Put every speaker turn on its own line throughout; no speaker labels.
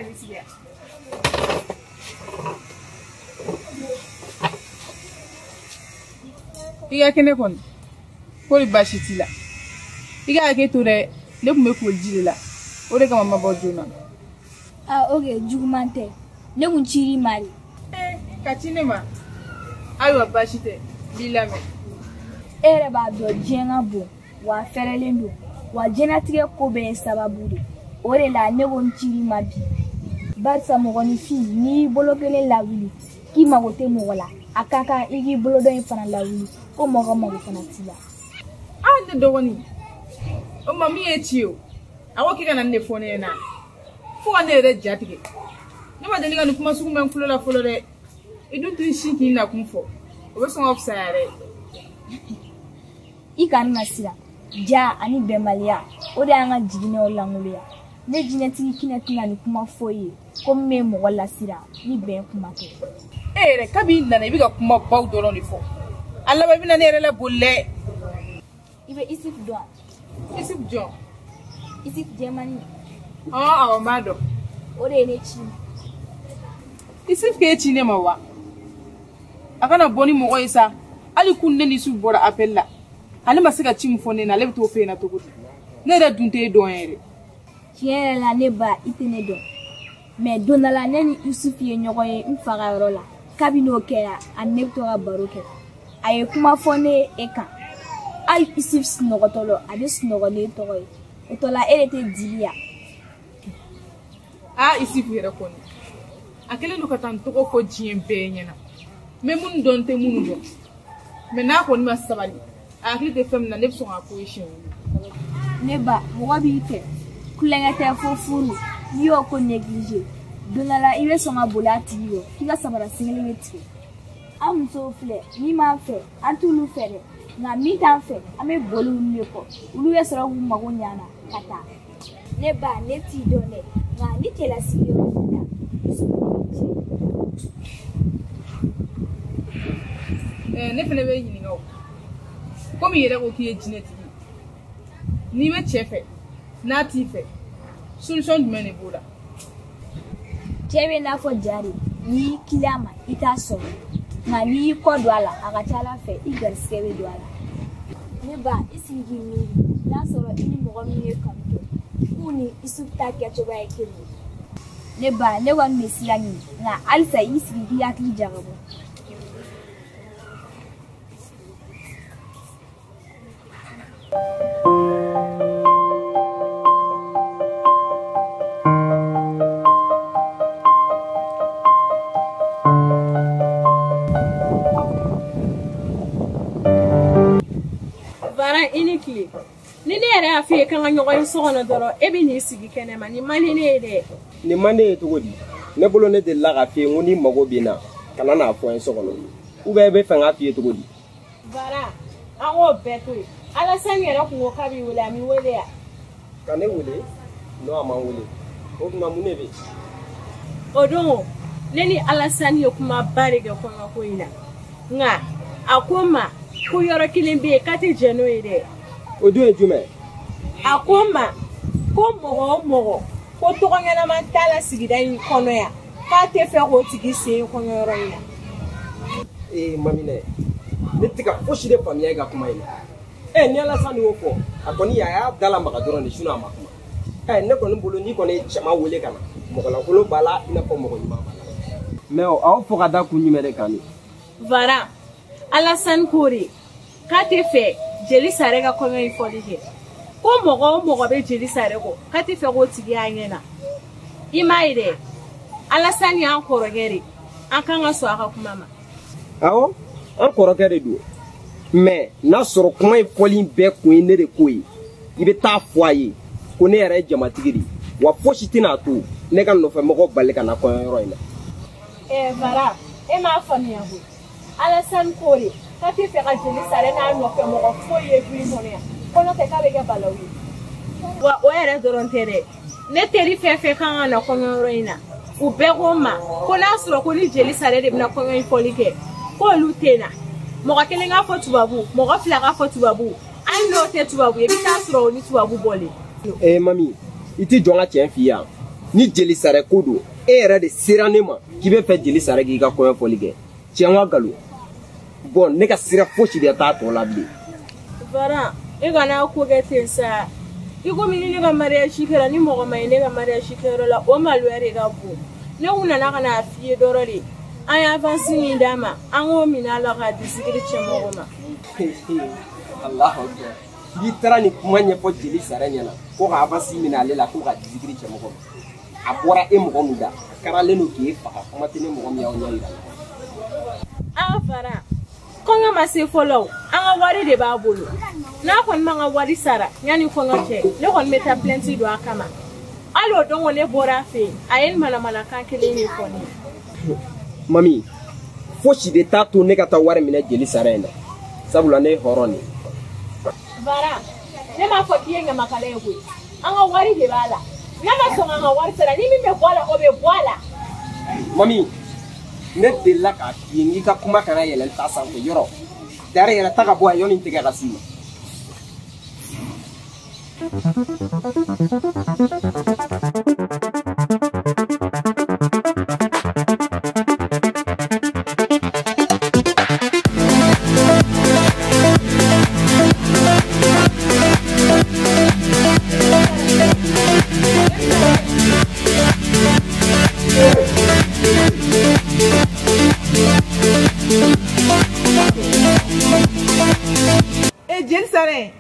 n'i sigi yan. I ka kɛnɛ kɔni, kɔri baasi t'i la? I ka hakɛ to dɛ, ne tun bɛ koliji de la, o de kama n ma bɔ joona.
Ah ok, juguman tɛ. Ne kun cir'i ma de.
Ka ci ne ma? Ayiwa baasi tɛ, n b'i lamɛn.
E yɛrɛ b'a dɔn diɲɛ ka bon, wa a fɛrɛlen don, wa diɲɛlatigɛ ko bɛɛ ye sababu de. O de la ne ko n cir'i ma bi. Barisa mɔgɔninfin n'i y'i bolo kelen lawuli k'i mago tɛ mɔgɔ la, a ka kan i k'i bolo dɔ in fana lawuli ko mɔgɔ mago fana t'i la.
Ah ne dɔgɔnin, o ma min ye ci o, a ko k'i ka na nin de fɔ ne ɲɛna fo ka ne yɛrɛ ja tigɛ. Ne ma deli ka nin kuma sugu mɛn n tulo la fɔlɔ dɛ. I dun t'i sin k'i nakun fɔ, o bɛ sɔn ka fisaya yɛrɛ.
I kana na siran, ja ani bɛnbaliya o de y'an ka jiginɛw lankoloya. Ne jinɛtigi kinɛ tɛna nin kuma foyi ye ko min bɛ mɔgɔ lasiran ni bɛn kuma tɛ.
E yɛrɛ kabi i nana i bɛ ka kuma baw dɔrɔn de fɔ, a laban i bɛna ne yɛrɛ laboli dɛ.
I bɛ Isif dɔn wa?
Isif jɔn?
Isif jɛmannin.
Awɔ n b'a dɔn.
O de ye ne ci.
Isif k'e ci ne ma wa? A kana bɔ ni mɔgɔ ye sa, hali kun ne ni Isif bɔra appel la, ale ma se ka ci min fɔ ne na, ale bɛ t'o fɛ yen na cogo di? Ne yɛrɛ dun t'e dɔn yɛrɛ.
Tiɲɛ yɛrɛ la ne ba i tɛ ne dɔn, mɛ don dɔ la ne ni Isuf ye ɲɔgɔn ye n fa ka yɔrɔ la. Kabini o kɛra ani ne bɛ to ka baro kɛ, a ye kuma fɔ ne e kan. Hali Isuf sunɔgɔtɔ la a bɛ sunɔgɔ ne tɔgɔ ye, o tɔ la e de tɛ dili yan.
Aa Isuf yɛrɛ kɔni, a kɛlen don ka taa n tɔgɔ fɔ diɲɛ bɛɛ ɲɛna. N bɛ minnu dɔn n tɛ minnu dɔn, mɛ n'a kɔni ma sabali, a hakili tɛ fɛn min na, ne bɛ sɔn k'a ko ye siɲɛ wɛrɛ.
Ne ba, mɔgɔ b'i fɛ, kulonkɛ tɛ fo furu, n'i y'o ko négliger, don dɔ la i bɛ sɔn ka boli a tigi kɔ k'i ka samara sen kelen bɛ tigɛ. An musow filɛ, min b'an fɛ an t'olu fɛ dɛ, nka min t'an fɛ an bɛ boli olu de kɔ, olu bɛ sɔrɔ k'u mago ɲɛ an na ka taa. Ne ba, ne t'i dɔn dɛ, nka ni cɛlasigi yɔrɔ b'i la,
Ne fana bɛ ɲininka o, komi i yɛrɛ ko k'i ye jinɛtigi, n'i bɛ cɛ fɛ n'a t'i fɛ, solution jumɛn de b'o la?
Cɛ bɛ n'a fɔ ja de, n'i y'i kilen a ma i t'a sɔrɔ, nka n'i y'i kɔ don a la a ka ca Ala fɛ i garisɛgɛ bɛ don a la. Ne ba, i sigi k'i miiri n'a sɔrɔ i ni mɔgɔ min ye kanu kɛ k'u ni Isuf ta kɛcogoya ye kelen ye. Ne ba, ne kɔni bɛ siran ɲini, nka halisa i sigi k'i hakili jagabɔ.
I ni tile. Ni ne yɛrɛ y'a f'i ye k'an ka ɲɔgɔn ye so kɔnɔ dɔrɔn, e bɛ n'i sigi kɛnɛma. Nin man di ne ye dɛ.
Nin man di ne ye cogo di? Ne bolo ne delila k'a f'i ye n ko n'i mago bɛ n na, kana n'a fɔ n ye so kɔnɔ. Ou bien e bɛ fɛ n k'a f'i ye cogo di?
Bara, an k'o bɛɛ to yen. Alasani yɛrɛ kun ko k'a b'i wele, a m'i wele yan.
Ka ne wele? Non, a ma n wele. O tuma mun de bɛ yen?
O don, ne ni Alasani ye kumaba de kɛ kɔɲɔko in na. Nka a ko n ma ko yɔrɔ kelen bɛ yen k'a tɛ jɛn n'o ye dɛ.
O dun ye jumɛn?
A ko n ma ko mɔgɔ o mɔgɔ ko tɔgɔ ɲɛnama t'a la sigida in kɔnɔ yan, k'a tɛ fɛ k'o tigi sen ye kɔɲɔyɔrɔ in na.
Ee Maminɛ, ne tɛ ka fosi de faamuya e ka kuma in na. Ni Alasani y'o fɔ, a kɔni a y'a da lamaga dɔrɔn de, sinon a ma kuma. Ne kɔni bolo n'i kɔni ye cɛman wele ka na, mɔgɔlankolon b'a la i n'a fɔ mɔgɔ ɲuman b'a la. Mɛ aw fɔ ka da kun jumɛn de kan ne?
Vara, Alasani ko de k'a tɛ fɛ jeli sare ka kɔɲɔ in fɔli kɛ. Ko mɔgɔ o mɔgɔ bɛ jeli sare kɔ, k'a tɛ fɛ k'o tigi y'a ɲɛ na. I m'a ye dɛ, Alasani y'an kɔrɔkɛ de, an kan ka sɔn a ka kuma ma.
Awɔ, an kɔrɔkɛ de don. Mɛ n'a sɔrɔ kuma in fɔli bɛɛ kun ye ne de ko ye, i bɛ taa fɔ a ye ko ne yɛrɛ ye jamatigi de ye, wa fosi tɛna to ne ka nɔfɛmɔgɔw bali ka na kɔɲɔyɔrɔ in na.
Vara, e m'a faamuya koyi. Alasani ko de k'a tɛ fɛ ka jeli sare n'a nɔfɛ mɔgɔ foyi ye du in kɔnɔ yan, ko n'o tɛ k'a bɛ kɛ balawu ye. Wa o yɛrɛ dɔrɔn tɛ dɛ, ne teri fɛn fɛn kan ka na kɔɲɔyɔrɔ in na, u bɛɛ ko n ma ko n'a sɔrɔ ko ni jeli sare de bɛna kɔɲɔ in fɔli kɛ, k'olu tɛ na. Mɔgɔ kelen k'a fɔ tubabu, mɔgɔ fila k'a fɔ tubabu, hali n'o tɛ tubabu ye, i bɛ taa sɔrɔ o ni tubabu bɔlen.
Mami, i t'i jɔ n ka tiɲɛ f'i ye yan. Ni jeli sara ko don e yɛrɛ de sera ne ma k'i bɛ fɛ jeli sara k'i ka kɔɲɔ fɔli kɛ tiɲɛ wa nkalon bɔn ne ka sira fosi de t'a tɔ la bilen.
Bara e kana ko kɛ ten sa i komi ni ne ka mariage kɛra ni mɔgɔ ma ye ne ka mariage kɛyɔrɔ la o maloya de ka bon ne kun nana ka n'a f'i ye dɔrɔn de an ye avance min d'a ma an k'o minɛ a la k'a di Zikiri cɛmɔgɔ ma.
Alahu akbar n'i taara nin kuma ɲɛfɔ jeli sara ɲɛna ko ka avance minɛ ale la ko k'a di Zikiri cɛmɔgɔ ma a bɔra e mɔgɔ min da a karalen don k'e faga kuma tɛ ne mɔgɔ min y'aw ɲɛ yira ɲɔgɔn na.
An fara kɔɲɔ ma se fɔlɔ o an ka wari de b'a bolo n'a kɔni m'an ka wari sara yanni kɔɲɔ cɛ ne kɔni bɛ taa plainte don a kama hali o don ne bɔra a fɛ yen a ye manamanakan kelen de fɔ ne ye.
Mami fosi de t'a to ne ka taa wari minɛ jeli sara in na sabula ne ye hɔrɔn de ye.
Bara ne m'a fɔ k'i ye ɲamakala ye koyi an ka wari de b'a la n'a ma sɔn k'an ka wari sara ni min bɛ bɔ a la o bɛ bɔ a la.
Mami ne delila k'a f'i ye n k'i ka kuma kana yɛlɛ n ta sanfɛ yɔrɔ dari yɛrɛ ta ka bɔ a yɔrɔ nin tigɛ ka s'i ma.
Jeli sare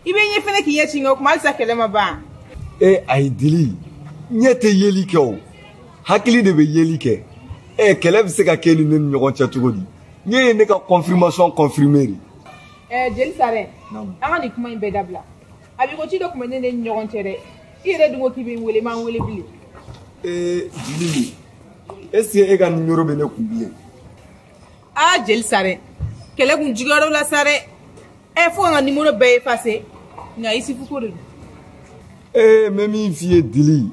i bɛ ɲɛ fɛnɛ k'i ɲɛ ci nka o kuma halisa kɛlɛ ma ban.
E ayi dili ɲɛ tɛ yeli kɛ o hakili de bɛ yeli kɛ ɛ kɛlɛ bɛ se ka kɛ ni ne ni ɲɔgɔn cɛ cogo di ɲɛ ye ne ka confirmation confirmer de.
Ɛ jeli sare an ka nin kuma in bɛɛ dabila a bi ko ci dɔ tun bɛ ne ni ɲɔgɔn cɛ dɛ i yɛrɛ dun ko k'i bɛ n wele n m'an wele bilen.
Ee jeli est ce que e ka numéro bɛ ne kun bilen.
Aa jeli sare kɛlɛ kun juguyara o la sa dɛ. Ɛ fo ka n ka numéro bɛɛ effacer nka Isufu ko de don.
Ee n bɛ min f'i ye Dili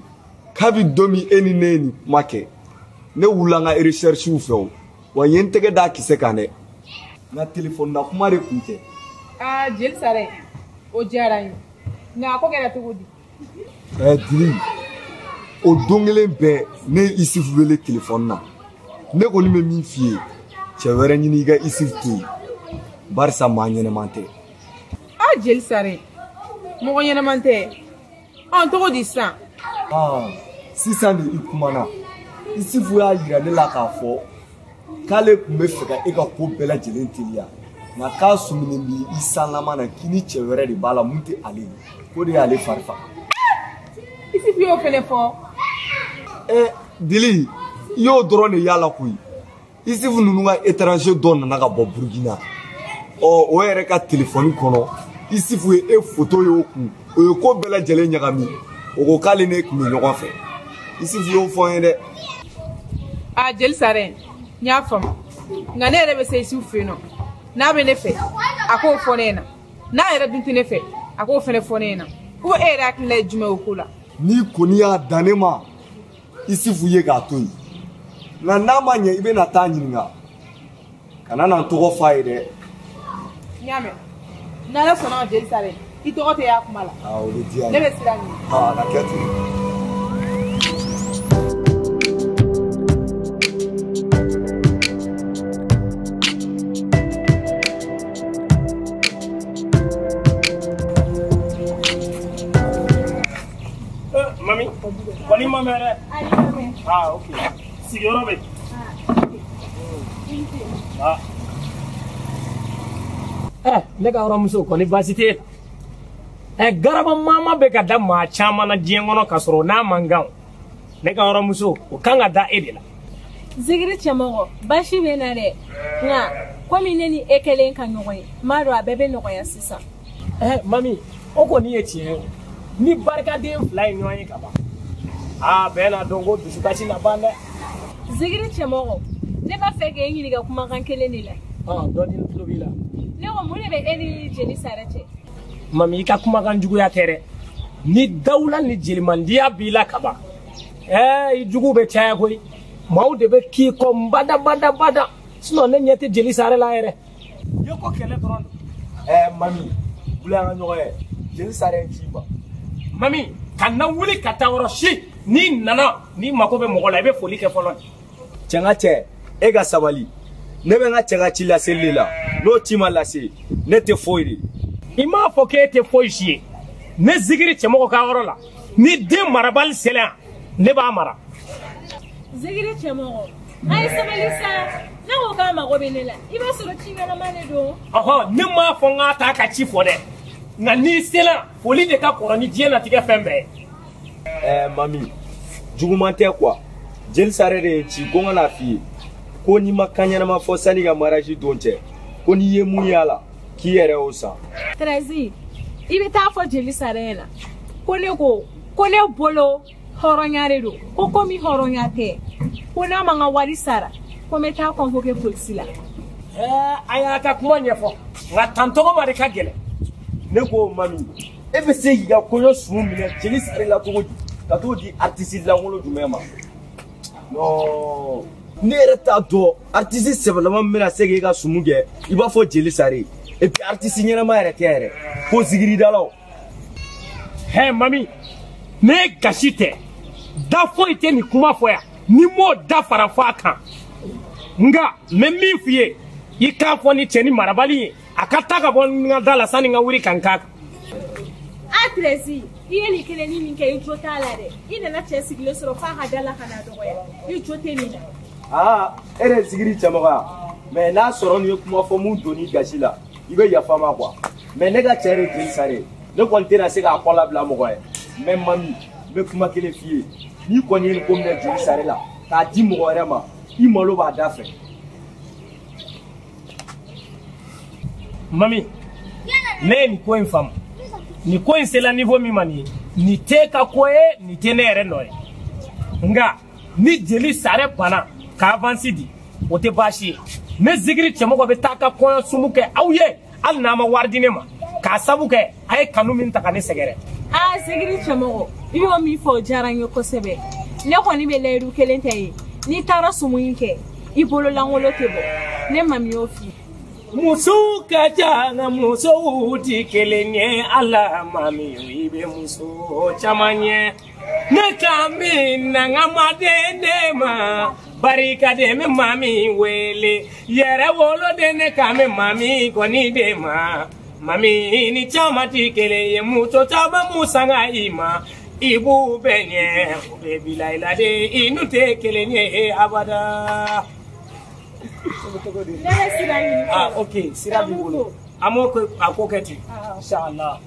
kabi don min e ni ne ye nin kuma kɛ ne wulila n ka recherche fɛ o wa n ye n tɛgɛ d'a kisɛ kan dɛ nka téléphone na kuma de kun tɛ.
Aa jeli sare o diyara n ye nka a ko kɛra cogo di.
Ɛ Dili o don kelen bɛɛ ne ye Isufu wele téléphone na ne kɔni bɛ min f'i ye cɛ wɛrɛ ɲini i ka Isufu to yen. Barisa maa ɲɛnɛman tɛ.
A jeli sare mɔgɔ ɲɛnɛman tɛ ɔn cogo di sisan.
Sisan de i kumana Isufu y'a yira ne la k'a fɔ k'ale tun bɛ fɛ ka e ka ko bɛɛ lajɛlen teliya nka k'a suminen b'i i sanlama na k'i ni cɛ wɛrɛ de b'a la mun tɛ ale ye k'o de y'ale fari faga.
Isufu y'o fɛnɛ fɔ.
Ɛ Dili i y'o dɔrɔn de y'a la koyi Isufu ninnu ka étranger dɔ nana ka bɔ Burukina. Ɔ o yɛrɛ ka telefɔni kɔnɔ Isufu ye e foto ye o kun o ye ko bɛɛ lajɛlen ɲagami o ko k'ale ne tun bɛ ɲɔgɔn fɛ Isufu y'o fɔ n ye dɛ.
A jeli sare n y'a faamu nka ne yɛrɛ bɛ se Isufu fɛ yen nɔ n'a bɛ ne fɛ a k'o fɔ ne ɲɛna n'a yɛrɛ dun tɛ ne fɛ a k'o fɛnɛ fɔ ne ɲɛna ou e yɛrɛ hakilina ye jumɛn ye o ko la.
N'i kɔni y'a dan ne ma Isufu ye k'a to yen nka n'a ma ɲɛ i bɛna taa ɲininka kana na n tɔgɔ f'a ye dɛ.
N y'a mɛn n'Ala sɔnna ma jeli sare i tɔgɔ tɛ y'a kuma la.
O bɛ diya n
ye. Ne bɛ sira ɲini.
A ka kɛ ten.
Mami, kɔni ma mɛn dɛ. Ah, ok. Sigiyɔrɔ bɛ yen. Ah. Ne ka hɔrɔnmuso kɔni baasi t'e la. Garaba mama bɛ ka da maa caman na diɲɛ kɔnɔ ka sɔrɔ n'a man kan. Ne ka hɔrɔnmuso o kan ka da e de la.
Zikiri cɛmɔgɔ baasi bɛ na dɛ nka komi ne ni e kɛlen ka ɲɔgɔn ye n b'a dɔn a bɛɛ bɛ nɔgɔya sisan.
Mami o kɔni ye tiɲɛ ye ni barikaden fila ye ɲɔgɔn ye ka ban aa bɛɛ n'a dɔn ko dusukasi na ban dɛ.
Zikiri cɛmɔgɔ ne b'a fɛ k'e ɲininka kumakan kelen de la.
Dɔ di n tulo b'i la.
Ne ko mun de bɛ e ni jeli sara cɛ.
Mami i ka kumakan juguya tɛ dɛ ni dawula ni jelimandiya b'i la ka ban i jugu bɛ caya koyi maaw de bɛ k'i kɔ bada bada bada sinon ne ɲɛ tɛ jeli sara la yɛrɛ. I ye ko kɛlɛ dɔrɔn de.
Mami wuli an ka ɲɔgɔn ye jeli sara ye ci ma.
Mami ka na wuli ka taa yɔrɔ si N'i nana n'i mako bɛ mɔgɔ la i bɛ foli kɛ fɔlɔ.
Cɛ n ka cɛ e ka sabali ne bɛ n ka cɛ ka ci laseli de la n'o ci ma lase ne tɛ foyi de.
I m'a fɔ k'e tɛ foyi si ye ne zigiri cɛmɔgɔ ka yɔrɔ la ni den marabali sera yan ne b'a mara.
Zigiri cɛmɔgɔ a ye sabali sa ne ko k'a mago bɛ ne la i b'a sɔrɔ ci ɲɛnama de don.
Ɔhɔn ne m'a fɔ n k'a t'a ka ci fɔ dɛ nka n'i sera foli de ka kɔrɔ ni diɲɛlatigɛ fɛn bɛɛ ye.
Ɛɛ mami juguman tɛ quoi jeli sare de ye ci ko n ka n'a f'i ye ko n'i ma kan ɲɛnama fɔ sanni ka mariage don cɛ ko n'i ye mun y'a la k'i yɛrɛ y'o san.
Tɛrɛzi i bɛ taa fɔ jeli sare ɲɛna ko ne ko ko ne bolo hɔrɔnya de don ko komi hɔrɔnya tɛ ko n'a ma n ka wari sara ko n bɛ taa convoquer polisi la.
Ɛɛ a y'a ka kuma ɲɛfɔ nka tantɔgɔma de ka gɛlɛn.
Ne ko mami e bɛ se k'i ka kɔɲɔ sun minɛ jeli sare la cogo di ka t'o di artiste lankolon jumɛn ma? Non ne yɛrɛ t'a dɔn artiste sɛbɛlama min bɛna se k'e ka sumu kɛ i b'a fɔ jeli sare et puis artiste ɲɛnama yɛrɛ tɛ yɛrɛ fo zigiridalaw.
Hɛ mami ne gasi tɛ da foyi tɛ nin kuma fɔ yan ni m'o da fara fɔ a kan nka n bɛ min f'i ye i k'a fɔ ni cɛ ni marabali ye a ka taa ka bɔ n ka da la sanni n ka wuli ka n k'a kan.
A Tɛrɛzi i ye nin kelenni min kɛ i jo t'a la dɛ i nana cɛ sigilen sɔrɔ f'a ka da la ka n'a dɔgɔya i jo tɛ nin na.
Aa e de ye zigiri cɛmɔgɔ ya mais n'a sɔrɔ nin ye kuma fɔ mun donn'i gasi la i bɛ yafa n ma quoi mais ne ka cɛ de ye jeli sare ne kɔni tɛna se k'a kɔ labila mɔgɔ ye mais mami n bɛ kuma kelen f'i ye n'i kɔni ye nin ko minɛ jeli sare la k'a di mɔgɔ wɛrɛ ma i malo b'a da fɛ.
Mami ne ye nin ko in faamu nin ko in sera niveau min ma nin ye nin t'e ka ko ye nin tɛ ne yɛrɛ nɔ ye nka ni jeli sare banna ka avance di o tɛ baasi ye ne zigiri cɛmɔgɔ bɛ taa ka kɔɲɔ sumu kɛ aw ye hali n'a ma wari di ne ma k'a sabu kɛ a ye kanu min ta ka ne sɛgɛrɛ.
Aa zigiri cɛmɔgɔ i y'o min fɔ o diyara n ye kosɛbɛ ne kɔni bɛ layidu kelen ta ye n'i taara sumu in kɛ i bolo lankolon tɛ bɔ ne mami y'o f'i ye.
Musow ka ca nka musow ti kelen ye ala mami i bɛ muso caman ye ne ka min na n ka maden de ma barika de bɛ mami wele yɛrɛ wolo de ne ka mɛn mami kɔni de ma mami ni caman ti kelen ye muso caman mu sanga i ma i b'u bɛɛ ɲɛ o bɛ bila i la de i n'u tɛ kelen ye abada.
Ne bɛ sira ɲini.
Ah ok sira b'i bolo an b'o a ko kɛ ten inshallah.